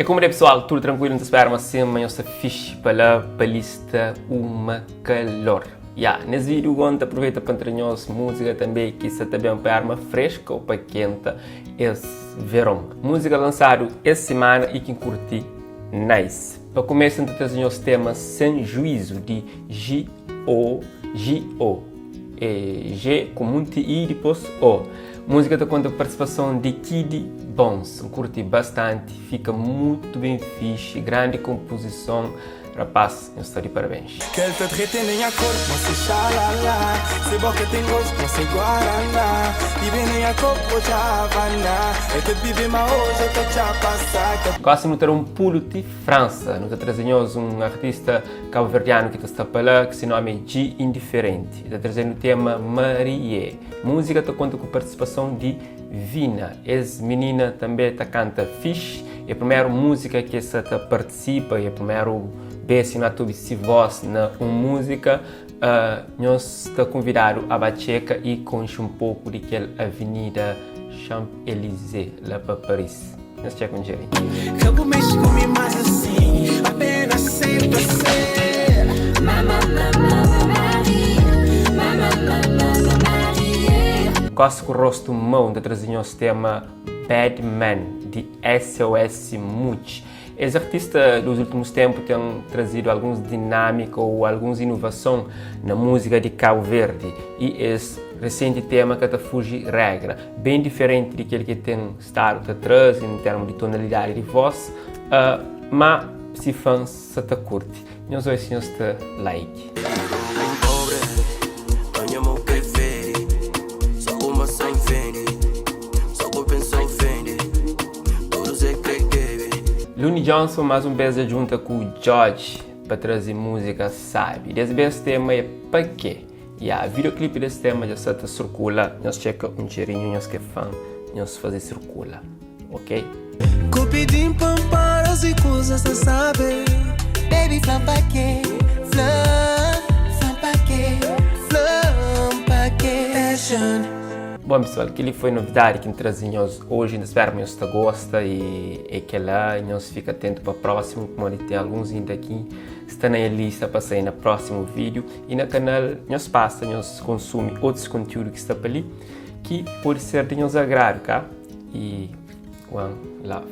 É como é pessoal, tudo tranquilo, não espera, mas sim, mas está fixe para lá, para lista uma calor. Yeah, nesse vídeo ontem aproveita para treinar música também que está também para arma fresca ou para quente esse verão. Música lançado essa semana e quem curti, nice. Para começar, então trazer os temas Sem Juízo de G O G O. É G com muito I e depois O. Música tá conta com a participação de Kid Bones. Curti bastante, fica muito bem fixe, grande composição. Rapaz, eu estou de parabéns. Quero te derreter nem a cor, você xalala. Se boca tem gosto, você guaraná. Vive nem a copo, Havana. É que vive mas hoje, eu tô te a passar. Gosto de ter um pulo de França. Nós trazemos um artista cabo-verdiano que está para lá, que se nome é G Indiferente. Está trazendo o tema Marie. Música está conta com a participação de Vina. Essa menina também está canta fixe. É a primeira música que essa tá participa, é a primeira vez que nós se voz na uma música. Nós está convidado a bacheca e conhecer um pouco daquela Avenida Champs-Élysées, lá para Paris. Nós checa um cheirinho. Campo mexe comigo mais assim, apenas sem prazer. Mama, mama, Maria, mama, mama, Maria. Gosto com o rosto mão de trazer o tema Bad Man de SOS Much. Esse artista dos últimos tempos tem trazido alguns dinâmica ou algumas inovação na música de Cabo Verde e esse recente tema que está fuge regra, bem diferente daquele que tem estado atrás em termos de tonalidade de voz, mas se fãs se te curte. Nós hoje senhores te like. Pobre, ganhamos prefere. Só uma sem fende, só vou pensar em fende. Todos é que baby. Looney Johnson mais um vez junta com o George para trazer música sabe. Desse vez o tema é Pa Quê? E a videoclipe desse tema já está circula, nós checa um cheirinho, nós que é fã, nós fazer circula, ok? Cupidim pamparas e coisas cê sabe. Baby, flam pa quê? Flam, flam pa quê? Flam pa quê? Passion. Bom pessoal, aquele foi novidade que trazemos hoje, ainda espero que você gosta e é que lá, nós fica atento para o próximo, como tem alguns ainda aqui, está na lista para sair no próximo vídeo e no canal nós passa, nós consome outros conteúdos que está para ali, que pode ser de nos agrado, tá? E one love.